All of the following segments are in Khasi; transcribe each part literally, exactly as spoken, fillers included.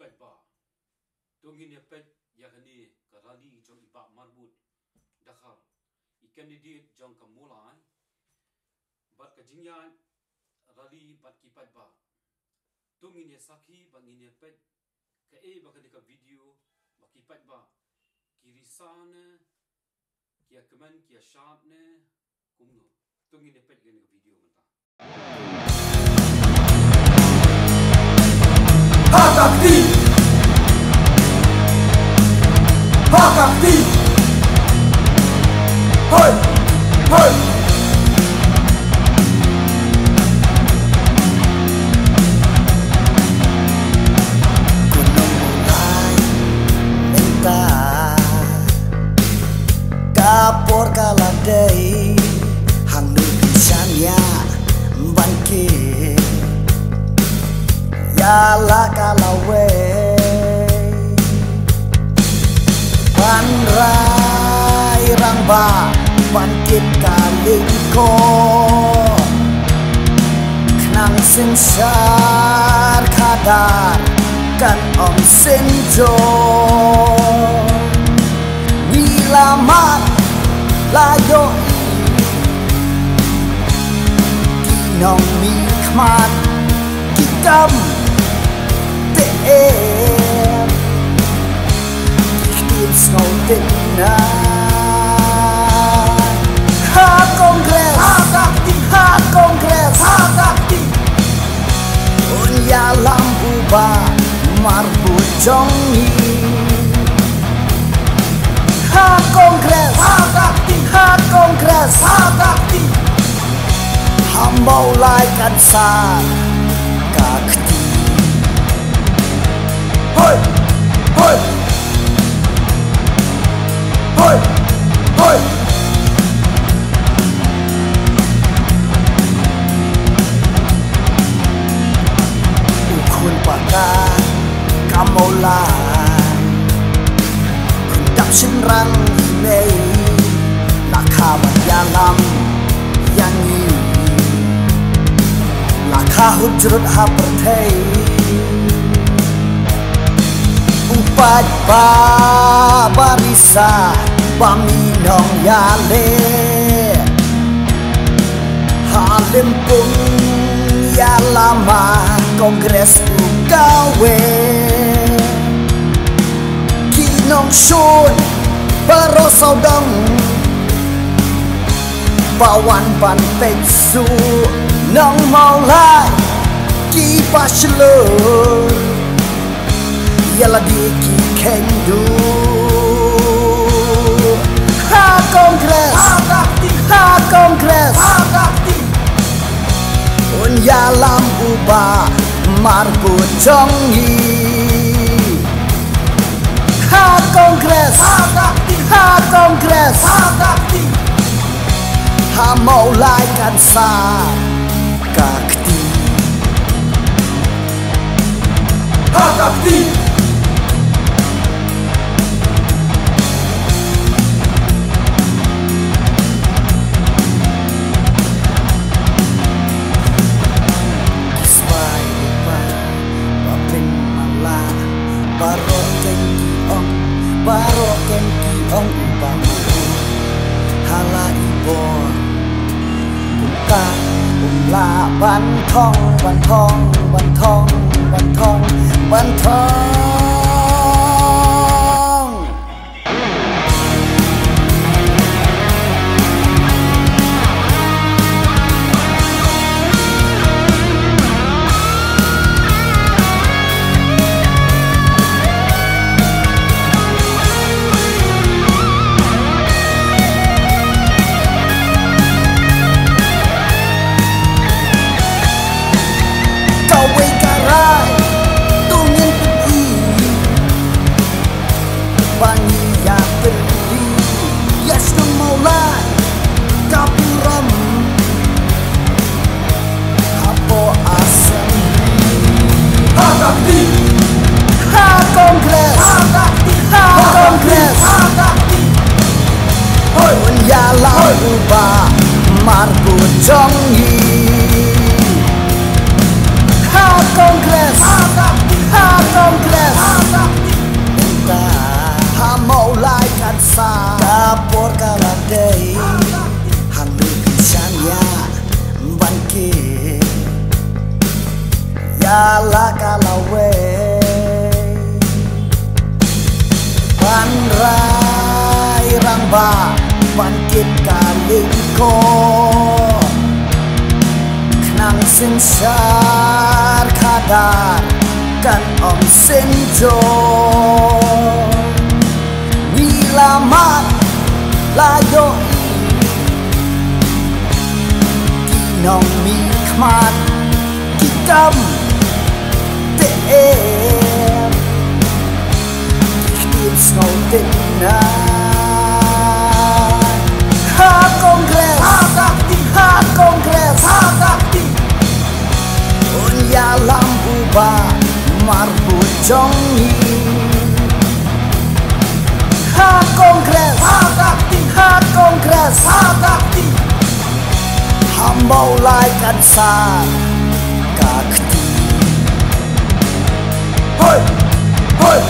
Paidbah. To ngin ïa peit ïa kane ka rally jong i Bah Marbud Dkhar, i candidate jong ka Mawlai, bad ka jingïaid rally bad ki paidbah. To ngin ïa sakhi bad ngin ïa peit kaei ba kane ka video ba ki paidbah ki risa ne, ki ïa kmen, ki ïa shad ne kumno. To ngin ïa peit kane ka video mynta. Ha ka kti. Ha ka kti. Hoi, hoi. Ko nongmawlai mynta, ka por ka la dei, hangno phin shaniah ban kit ïa la ka lawei. Ban rai rangbah, ban kit ka lyngkor. Khnang synshar khadar kan ym synjor. Ngi la mad la ïohi ki nongmihkhmat, ki kam te e, ki ktien sngewtynnat. Ha Congress, ha ka kti, ha Congress, ha ka kti. Un ïalam u Bah Marbud jong ngi. Ha Congress, ha ka kti, ha Congress, ha ka kti. Ha Mawlai kan sah ka kti. Hoi, hoi. Hoi, hoi. U khun paka ka Mawlai, khun dap shynrang i mei, la kha ban ïalam ïa ngi, la kha hut jrut ha pyrthei. U paidbah ba risa ba mi nongïaleh, ha lympung ïalam ha Congress u kawei. Ki nongshun baroh sawdong ba wan ban peit shuh, nong Mawlai kiba shlur, ïa lade ki kheiñ duh. Ha Congress, ha Congress, un ïalam u Bah Marbud jong ngi. Ha Congress, ha Congress, ha Mawlai kan sah ka kti. Ha ka kti. Ki spah ki paidbah ba pynmala, baroh ken ki ong, baroh ken ki ong u Bah Marbud ha la i bor. Kumta um lah ban thong, ban thong, ban thong, ban thong, ban thong. Kawei ka rai, to ngin pyni Ba ban kit ka lyngkor, khnang synshar khadar kan ym synjor. Ngi la mad la ïohi ki nongmihkhmat ki kam te em. Ki ktien sngewtynnat ha Congress, ha ka kti, ha Congress, ha ka kti. Un ïalam u Bah Marbud jong ngi. Ha Congress, ha ka kti, ha Congress, ha ka kti. Ha Mawlai kan sah ka kti. Hoi! Hoi!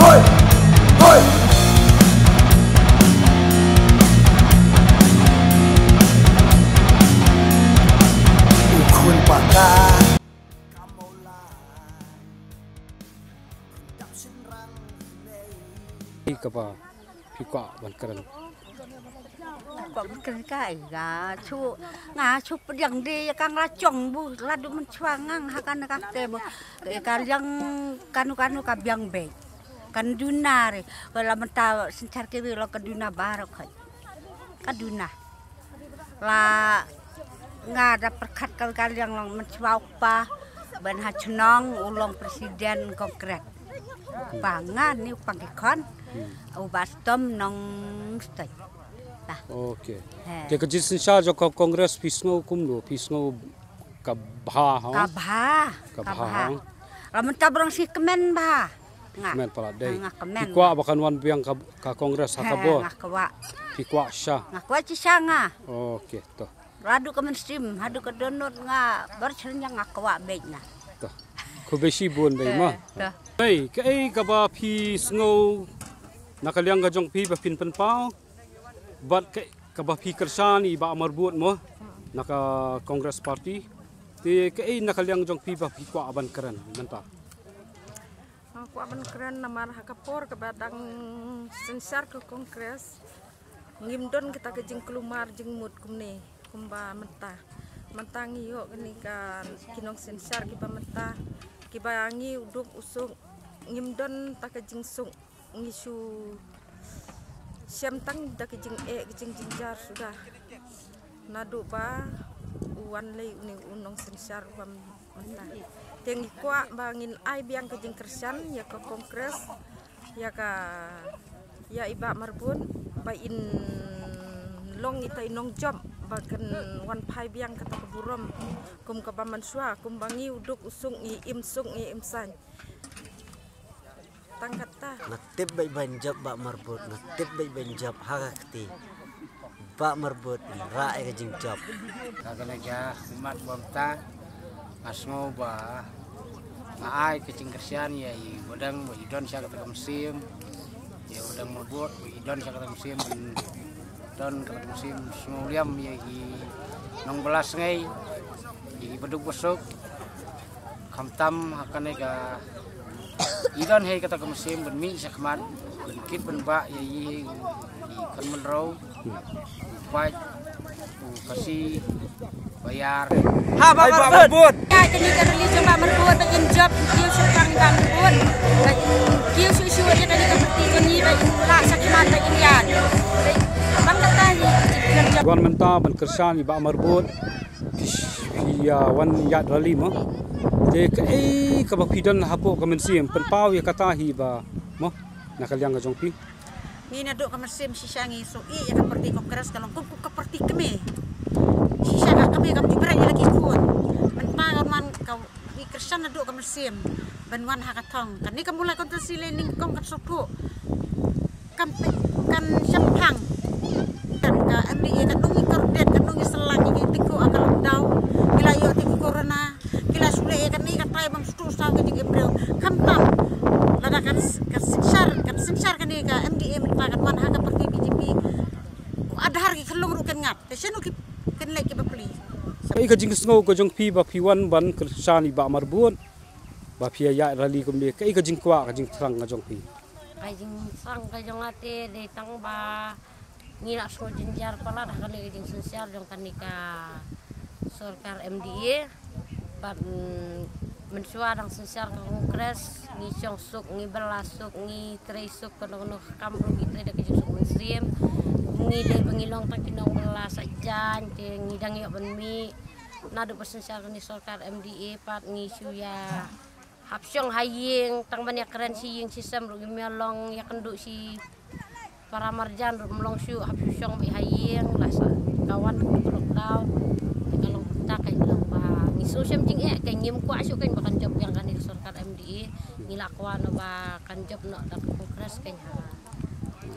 Hoi! Hoi! U khun paka ka Mawlai. Dap shynrang hi mei. Kaba phi kwah ban kren. Kwah ban kren ka ai ga chu, nga chu pdiang de ka nga chong bu la du man chwa ngang ha kan ka te bu. Ka liang kanu kanu ka biang be. Kan duna re. Ka la mynta synshar ki bi lo ka duna baroh khoi. Ka duna. La nga da pyrkhat ka ka liang long man chwa u kpa ban ha chnong u long president Congress. Ba nga ni u pang ki khon u ba stom nong stai. Ba. Okay. He. Te ka jin synshar jong ka Congress phi sngew kumno, phi sngew ka bha ha? Ka bha. Ka bha. La mynta brong si kmen bha. Nga. Kmen palat dei. Nga kmen. Phi kwah ba kan wan biang ka, ka Congress ha ka bor? Nga kwah. Phi kwah sha? Nga kwah chi sha nga. Okay, to. Haduh ka mynsiem, haduh ka dohnud nga bar chynjang nga kwah beit nga. To. Khublei shibun dei ma. To. Hei, kaei kaba phi sngew na ka liang ka jong phi ba phin pynpaw? Bad kaei kaba phi kyrshan i Bah Marbud mo na ka Congress Party. Te kaei na ka liang jong phi ba phi kwah ban kren mynta? Nga kwah ban kren namar ha ka por kaba dang synshar ka Congress ngim don kita ka jingkulmar jingmut kumne kumba mynta. Mynta ngi ïoh kane ka ki nongsynshar kiba mynta kiba ngi u duk u suk ngim don ta ka jingsuk. Ngi shu shem tang da ka jingeh ka jingjynjar suda. Naduh ba u wan lei une u nongsynshar uba mynta. Te ngi kwah ba ngin ai biang ka jingkyrshan ïa ka Congress, ïa ka, ïa i Bah Marbud ba in long ita i nongjop ba kan wan phai biang kata ka burom kum kaba mynshuwa, kumba ngi u duk u suk ngi im suk ngi im saiñ. Tang kata. Nga tip beit ban jop Bah Marbud, nga tip beit ban jop ha ka kti. Bah Marbud, rah ïa ka jingjop. Ka kane ka khmat ba mynta nga sngew ba nga ai ka jingkyrshan ïa i Bah Dang ba i don sha kata ka mynsiem. Ïa Bah Dang Marbud ba i don sha kata ka mynsiem, don kata ka mynsiem sngewliam ïa i nongbylla sngi, ïa i baduk basuk. Khamtam ha kane ka i don hi kata ka mynsiem ban mih shakhmat ban kit ban bah ïa i hi i kan mynraw u paid u Khasi ba ïar. Ha Bah Marbud. Ïa kane ka rally jong Bah Marbud ba in jop kiew shu tang Bah Marbud ba in kiew shu shu ïa kane ka party jong ngi ba in lah shakhmat ba in ïar. Bang kata hi. Wan mynta ban kyrshan i Bah Marbud. Phi, phi ïa wan ïaid rally mo. Te kaei kaba phi don hapoh ka mynsiem pynpaw ïa kata hi ba mo na ka liang ka jong phi. Ngi naduh ka mynsiem shisha ngi sngew ïa ka party Congress ka long kum ka party kmie. Shisha ka kmie kam ju bret ïa la ki khun. Mynta ka man ka ngi kyrshan naduh ka mynsiem ban wan ha ka thong. Kane ka Mawlai constituency lei nyngkong kan sngewthuh. Kan, kan shemphang. Kan ka M D A kan nong i kordit, kan nong i selang, i tyngkhuh ha ka lockdown. Ki la ïoh tyngkhuh corona. Ki la shu leh ïa kane katai bym sngewthuh saw ka jingim briew. Khamtam lada kan, kan synshar, kan synshar kane ka M D A mynta kan wan ha ka party B J P. Adhar ki khyllung ruh kan ngap. Te shano ki kan leh ki bapli. Kaei ka jingsngew ka jong phi ba phi wan ban kyrshan i Bah Marbud ba phi ïa ïaid rally kumne, kaei ka jingkwah ka jingthrang ka jong phi? Ka jingsang ka jong nga te dei tang ba ngi la sngewjynjar palat ha kane ka jingsynshar jong kane ka sorkar M D A. Bad, mm, mynshuwa dang synshar ka Congress, ngi shong suk, ngi bylla suk, ngi trei suk, kano kano ka kam ruh ngi trei da ka jingsuk mynsiem. Ngi dei ba ngi long tang ki nongbylla sah jaiñ, te ngi dang ïoh ban mih. Naduh ba synshar kane sorkar M D A pat ngi shu ïa hap shong ha ïing, tang ban ïa kren shi ïing shi sem ruh ngim ïa long, ïa kynduh shi para marjan ruh ym long shuh, hap shu shong beit ha ïing, la sa ka wan ka lockdown. Te ka long kata ka long ba ngi sngewshem jingeh, ka ngim kwah shuh kan ba kan jop biang kane ka sorkar M D A. Ngi la kwah noh ba kan jop noh da ka Congress kan ha,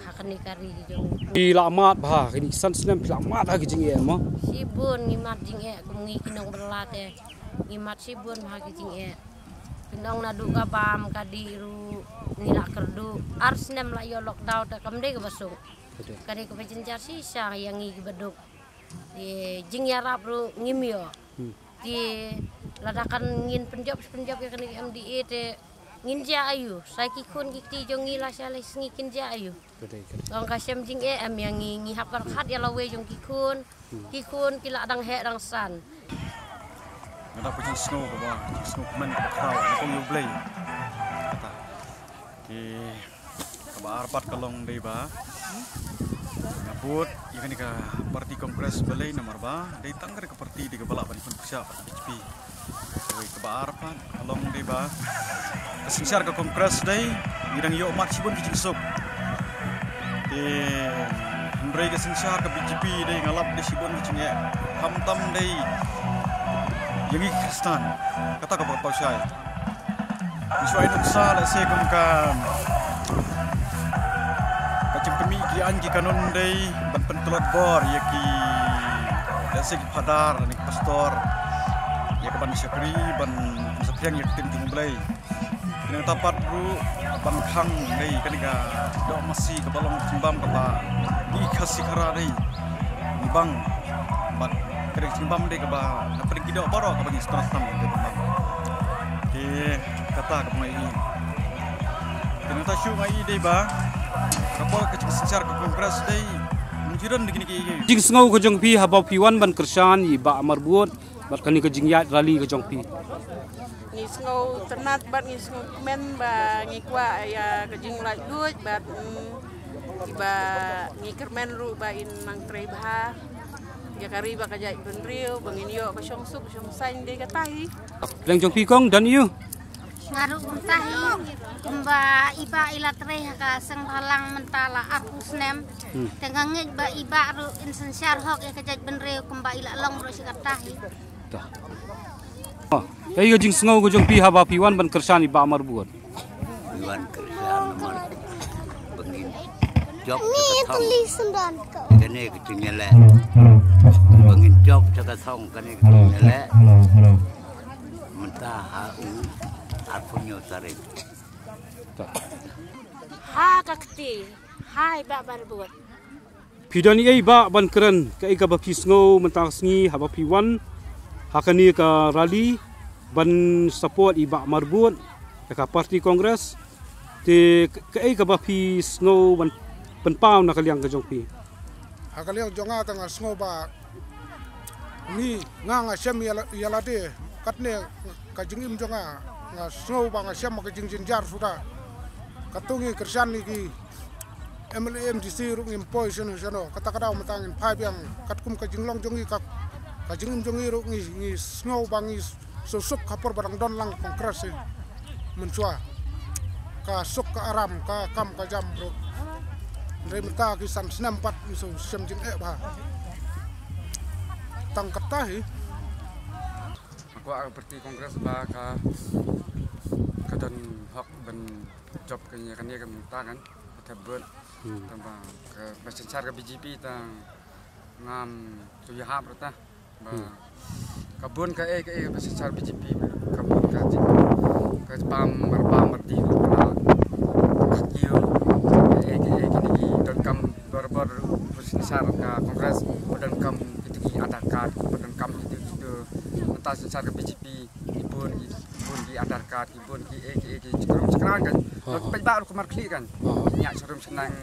ha kane ka ri jong. Phi la mad bha, kine ki san snem phi la mad ha ki jingeh mo? Shibun ngi mad jingeh, kum ngi ki nongbylla te ngi mad shibun ha ki jingeh. Pynlong naduh ka bam ka dih ruh ngi la kyrduh. Ar snem la ïoh lockdown te kam dei kaba suk. Betul. Ka dei kaba jynjar shisha ïa ngi kiba duk. Te jingïarap ruh ngim ïoh. Hmm. Te lada kan ngin pynjop pynjop ïa kane ka M D A te ngin jia aïu. Sa ki khun ki kti jong ngi lashai lashisngi kin jia aïu. Ka dei, ka dei. Long ka shem jingeh em ïa ngi, ngi hap ban khat ïa lawei jong ki khun. Hmm. Ki khun ki la dang heh dang san. Nga dap ka jingsngew kaba, jingsngew kmen kaba khraw, nga ong ïa U Blei. Kata. Te kaba ar pat ka long dei ba nga bud ïa kane ka party Congress balei namar ba dei tang kane ka party dei kaba lah ban pynpyrshah bad ka B J P. Kawei kaba ar pat ka long dei ba ka synshar ka Congress dei ngi dang ïoh mad shibun ki jingsuk. Te hynrei ka synshar ka B J P dei nga lap dei shibun ki jingeh. Khamtam dei ïa ngi ki Khristan. Kata kaba paw shai. Ngi shu ai nuksa lehse kum ka, ka jingpynmih ki aiñ ki kanun dei ban pyntlot bor ïa ki, lehse ki phadar ne ki pastor, ïa ka ban shakri ban pynsaphriang ïa ka ktien jong U Blei. Kane kata pat ruh ban khang dei kane ka doh masi kaba long ka jingbam kaba ngi Khasi Khara dei ngi bang. Bad kane ka jingbam dei kaba na pdeng ki doh baroh kaba ngi sngewthuh tam dei ban bam. Te kata kaba nga ïohi. Te nangta shuh nga ïohi dei ba ka por ka jingsynshar ka Congress dei mynjur dei kine ki ïohi. Jingsngew ka jong phi haba phi wan ban kyrshan ïa i Bah Marbud bad kane ka jingïaid rally ka jong phi. Ngi sngewtynnat bad ngi sngewkmen ba ngi kwah ïa ka jinglaitluid bad, mm, ba ngi kyrmen ruh ba in nang trei bha ïa ka ri bad ka jaitbynriew ba ngin ïoh ka shongsuk shongsaiñ dei kata hi. Leng jong phi kong don ïa u. Nga ruh kumta hi, kumba i Bah i la trei ha ka seng bhalang mynta la arphew snem. Hmm. Te nga ngeit ba i Bah ruh in synshar hok ïa ka jaitbynriew kumba i la long ruh shi katta hi. Kaei, kaei ka jingsngew ka jong phi haba phi wan ban kyrshan i Bah Marbud? Phi wan kyrshan namar ba ngin jop ka thong. Kane ka jingïaleh. Ba ngin jop ka thong kane ka jingïaleh. Mynta ha u arphew hynñiew tarik. Ha ka kti, ha i Bah Marbud. Phi don ei ei Bah ban kren, kaei kaba phi sngew mynta ka sngi haba phi wan ha kane ka rally ban support i Bah Marbud ïa ka party Congress. Te kaei kaba phi sngew ban pynpaw na ka liang ka jong phi? Ha ka liang jong nga te nga sngew ba ngi, nga nga shem ïa la, ïa lade, katne ka jingim jong nga, nga sngew ba nga shem ka jingjynjar suda. Katto ngi kyrshan ïa ki M L A M D C ruh ngim poi shano shano, kata ka daw mynta ngin phai biang, katkum ka jinglong jong ngi ka, ka jingim jong ngi ruh ngi, ngi sngew ba ngi suk suk ha por ba dang don lang Congress hi. Mynshuwa ka suk ka aram, ka kam ka jam ruh. Hynrei mynta ki san snem pat ngi shu shem jingeh bha. Tang kata hi. Nga kwah ka party Congress ba ka, ka don hok ban jop kane, kane ka mynta kan, ka thep vote. Hmm. Tang ba ka, ba synshar ka B J P tang ngam tu ïahap ruh ta. Ba, hmm, ka bun kaei kaei ba synshar B J P, ka bun ka jing, ka bam mar bam mar di ruh ka na, ka kiew, kaei kaei kine ki donkam barabor ruh ba synshar ka Congress, ba donkam kito ki Aadhaar card, ba donkam kito kito. Mynta Tar ka B J P, ki bun, ki bun, ki Aadhaar card, ki bun, ki A, ki A, ki chikrum chikran kan. Aha. Lok pek ba lok kumar khli kan. Aha. Nyak chikrum chnang,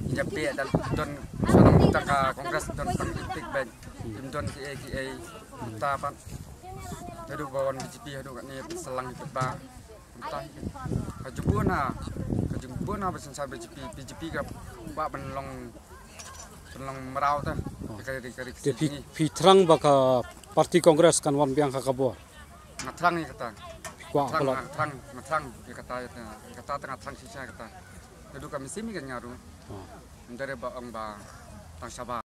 ki jape, dal don, sonong taka Congress, don pang ki pek bek. Kim don ki A, ki A, ta pat. Haduh ba wan B J P, haduh kat ni, selang ki pek ba. Ka jubuna, ka jubuna ba sensar B J P, B J P ka ba ban long, ban long mraw ta. Ka ri, ka ri, Te phi, phi thrang ba ka party Congress kan wan biang ha ka bor. Nga thrang ïa kata. Kwah thrang, kwah. Nga thrang, nga thrang ïa kata, ïa kata, ïa kata nga thrang shisha ïa kata. Ka du ka misim ïa ka nyaru. Ndere ba ong ba tang shaba.